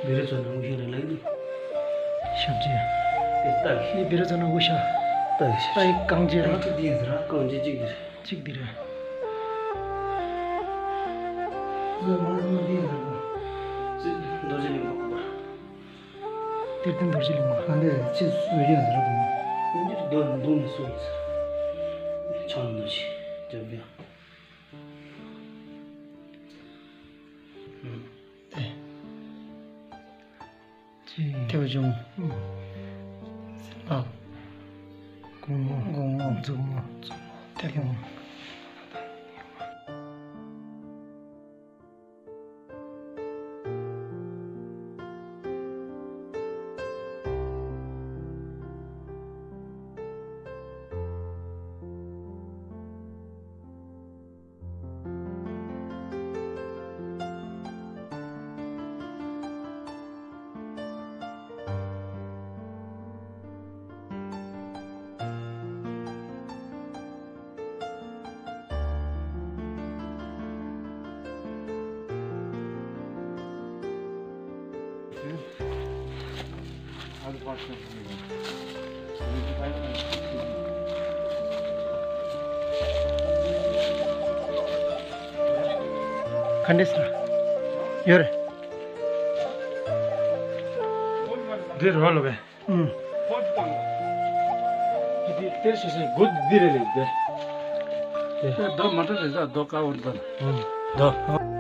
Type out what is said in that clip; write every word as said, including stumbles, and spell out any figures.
བེ་རི་ཚོ་ནང་དབུ་ཞྭ་རེད་ལབ་ནི། ཞབས་རྗེས། དེ་ལྟ་གི། འདི་བེ་རི་ཚོ་ནང་དབུ་ཞྭ། ལྟ་གི་ཞབས། ལྟ་ཡི་རྐང་རྗེས་ར། གཅིག་འདི་ཡིན་ཟེར་ར། རྐང་རྗེས་གཅིག་འདི་རེད། གཅིག་འདི་རེད། བཟོས་མ་གཉིས་འདི་ཡིན་ཟེར་ར། རྩེ་རྡོ་རྗེ་གླིང་པ་གོ་བ། གཏེར་སྟོན་རྡོ་རྗེ་གླིང་པ། ཨ་འདི་ཕྱི་སུ་ཡོད་ཟེར་ར་དེ་ནི། འདི་རྡོ་འདུག་ནི་སུ་ཡིན་ཟེར། ཆང་འདོད་ཆེ་རྒྱབ་ཡ། ཐེའུ་ཆུང་། སྲིན་པོ། དགོང་མོ། དགོང་མོ། མཛུབ་མོ། མཛུབ་མོ། ཐེའུ་ཆུང་། ག་འདྲས་ཟེར། ཡོད་རེད། འདི་རོ་ལོ་བས། ཨུམ། འདི་གཏེར་ཞེས་བྱའི་སྒོ་འདི་རེད་ལེགས་ཏེ། དེ་རྡོ་མ་འདྲ་རེད་ཟ། རྡོ་དཀར་པོ་འདི། ཨུམ། རྡོ།